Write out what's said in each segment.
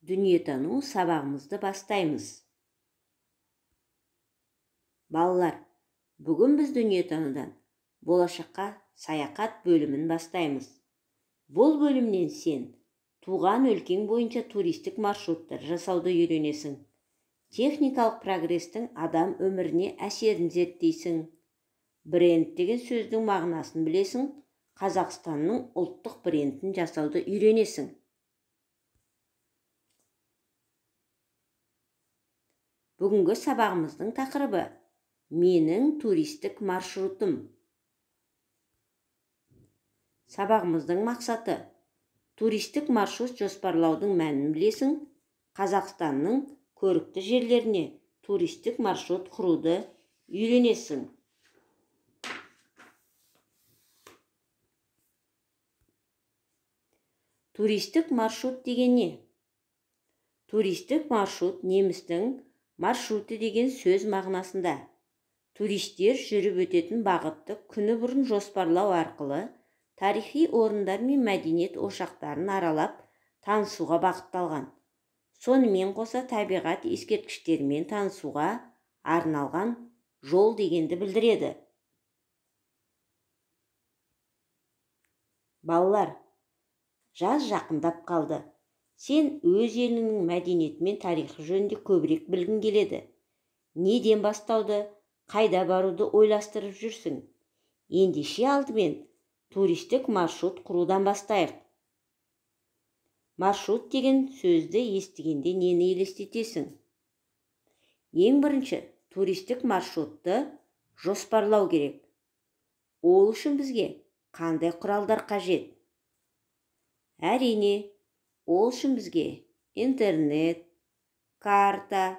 Дүниетану сабағымызды бастаймыз. Балалар, бүгін біз дүниетанудан болашаққа саяхат бөлімін бастаймыз. Бұл бөлімнен сен туған өлкең бойынша туристік маршруттар жасауды үйренесің. Техникалық прогрестің адам өміріне әсерін зерттейсің. Бренд деген сөздің мағынасын білесің, Қазақстанның ұлттық брендін жасауды үйренесің. Бүгінгі сабағымыздың тақырыбы менің туристік маршрутым. Сабағымыздың мақсаты туристік маршрут жоспарлаудың мәнін білесің, Қазақстанның көрікті жерлеріне туристік маршрут құруды үйренесің. Туристік маршрут деген не? Туристік маршрут немістің маршруты деген сөз мағынасында. Туристер жүріп өтетін бағытты күні бұрын жоспарлау арқылы тарихи орындар мен мәдениет ошақтарын аралап танысуға бағытталған. Сонымен қоса табиғат ескерткіштерімен танысуға арналған жол дегенді білдіреді. Балалар, жаз жақындап қалды. Сен өз еліңнің мәдениеті мен тарихы жөнінде көбірек білгің келеді. Неден бастауды, қайда баруды ойластырып жүрсің? Ендеше алдымен туристік маршрут құрудан бастайық. Маршрут деген сөзді естігенде нені елестетесің? Ең бірінші туристік маршрутты жоспарлау керек. Ол үшін бізге қандай құралдар қажет? Әрине, ол үшін бізге интернет, карта,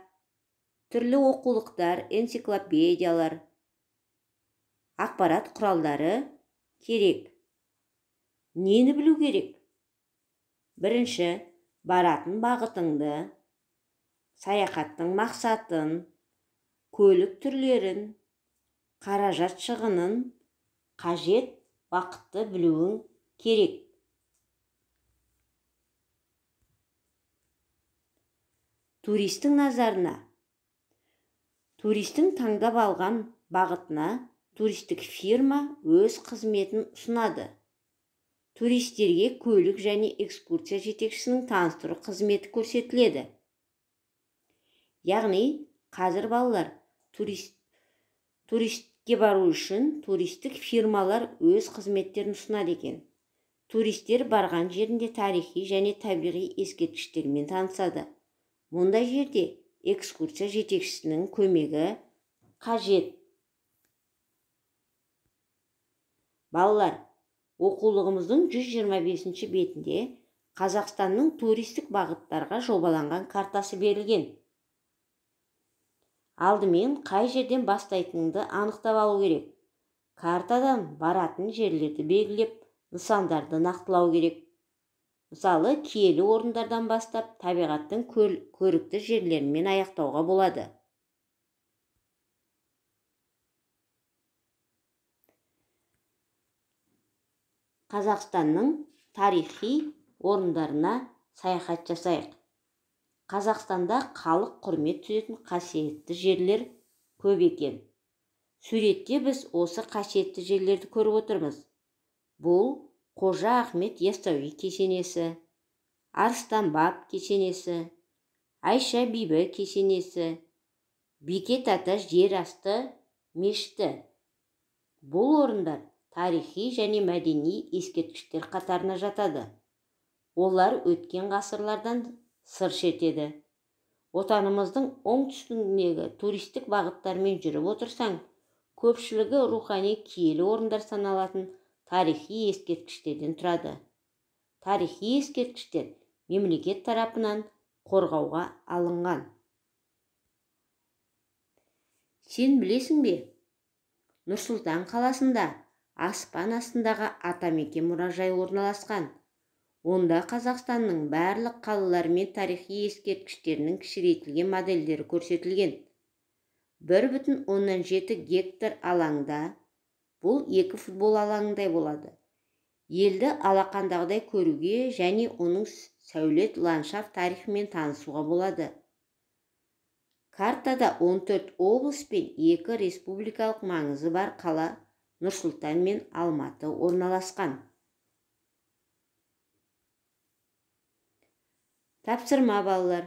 түрлі оқулықтар, энциклопедиялар, ақпарат құралдары керек. Нені білу керек? Бірінші, баратын бағытыңды, саяхаттың мақсатын, көлік түрлерін, қаражат шығынын, қажет уақытты білуің керек. Туристің назарына. Туристің таңдап алған бағытына туристік фирма өз қызметін ұсынады. Туристерге көлік және экскурсия жетекшісінің таныстыру қызметі көрсетіледі. Яғни, қазір балалар туристке бару үшін туристік фирмалар өз қызметтерін ұсынады екен. Туристер барған жерінде тарихи және табиғи ескерткіштермен танысады. Мұндай жерде экскурсия жетекшісінің көмегі қажет. Балалар, оқулығымыздың 125 бетінде Қазақстанның туристік бағыттарға жобаланған картасы берілген. Алдымен қай жерден бастайтыныңды анықтап алу керек. Картадан баратын жерлерді белгілеп, нысандарды нақтылау керек. Мысалы, киелі орындардан бастап табиғаттың көрікті жерлерімен аяқтауға болады. Қазақстанның тарихи орындарына саяхат жасайық. Қазақстанда халық құрмет тұтатын қасиетті жерлер көп екен. Суретте біз осы қасиетті жерлерді көріп отырмыз. Бұл Қожа Ахмет Яссауи кесенесі, Арыстан баб кесенесі, Айша бибі кесенесі, Бекет ата жер асты мешіті. Бұл орындар тарихи және мәдени ескерткіштер қатарына жатады. Олар өткен ғасырлардан сыр шертеді. Отанымыздың оңтүстігіндегі туристік бағыттармен жүріп отырсаң, көпшілігі рухани киелі орындар саналатын тарихи ескерткіштерден тұрады. Тарихи ескерткіштер мемлекет тарапынан қорғауға алынған. Сен білесің бе? Нұр-Сұлтан қаласында аспан астындағы Атамекен мұражайы орналасқан. Онда Қазақстанның барлық қалалары мен тарихи ескерткіштерінің кішірейтілген модельдері көрсетілген. 1,7 гектар алаңда бұл екі футбол алаңындай болады. Елді алақандағыдай көруге және оның сәулет ландшафт тарихымен танысуға болады. Картада 14 облыс пен 2 республикалық маңызы бар қала Нұр-Сұлтан мен Алматы орналасқан. Тапсырма, балалар.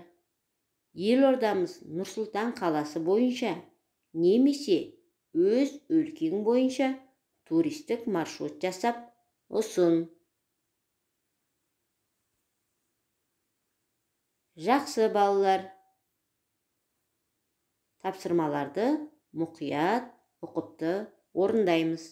Елордамыз Нұр-Сұлтан қаласы бойынша немесе өз өлкең бойынша туристік маршрут жасап ұсын. Жақсы, балалар. Тапсырмаларды мұқият, ұқыпты орындаймыз.